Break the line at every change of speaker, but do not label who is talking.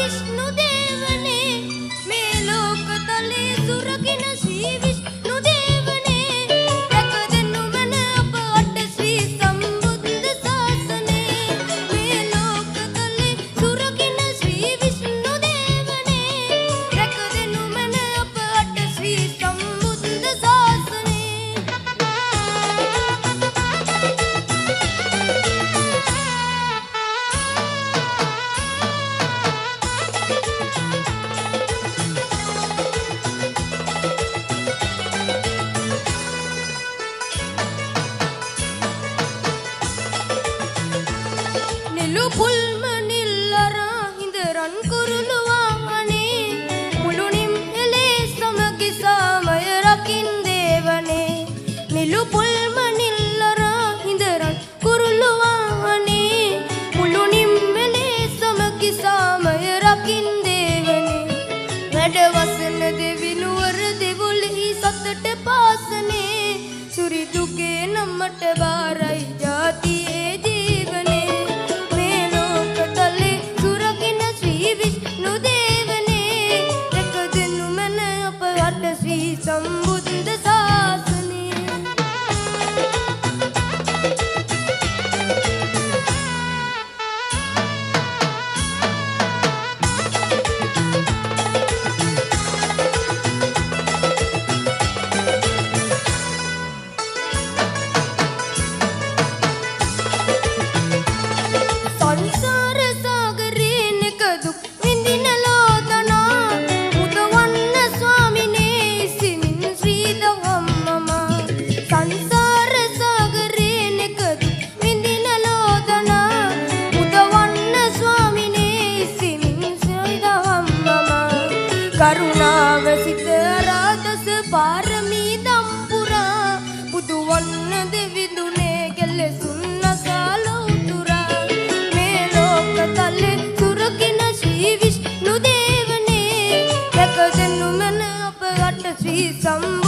විෂ්ණු දේවනේ. මේ ලෝක තලේ සුරකින ශ්‍රී විෂ්ණු දේවනේ. රැක දෙනු මැන අප අට ශ්‍රී සම්බුද්ධ ශාසනේ. මේ ලෝක තලේ සුරකින ශ්‍රී විෂ්ණු දේවනේ. රැක දෙනු මැන අප අට ශ්‍රී සම්බුද්ධ ශාසනේ. නිලු පුල්ම නිල් අරා හිඳ රන් කුරුළු වාහනේ. මුළුනිම් එලේ සමගි සාමය රකින් දේවනේ. නිලු පුල්ම නිල් අරා හිඳ රන් කුරුළු වාහනේ. මුළුනිම් එලේ සමගි සාමය රකින් දේවනේ. වැඩ වසන දෙවිනුවර දෙවොලෙහි සතට පාසනේ. සුරිදුගේ නමට බාරයි ජාතියේ ජීවනේ. මේ ලෝක තලේ සුරකින ශ්‍රී විෂ්ණු දේවනේ. රැක දෙනු මැන අප අට ශ්‍රී සම්බුද්ධ ශාසනේ. සංසාර සාගරේ නෙක දුක් විඳින ලෝතනා මුදවන්න ස්වාමිනේ ඉසිමින් ශ්‍රී දහම්මමා. සංසාර සාගරේ නෙක දුක් විඳින ලෝතනා මුදවන්න ස්වාමිනේ ඉසිමින් ශ්‍රී දහම්මමා. කරුණාව සිත රාදස පාරමී දම්පුරා බුදුවන්න දෙවිඳුනේ කෙලෙසුන් නසාලෝතුරා. මේ ලෝක තලේ සුරකින ශ්‍රී විෂ්ණු දේවනේ. රැක දෙනු මැන අප අට ශ්‍රී සම්බුද්ධ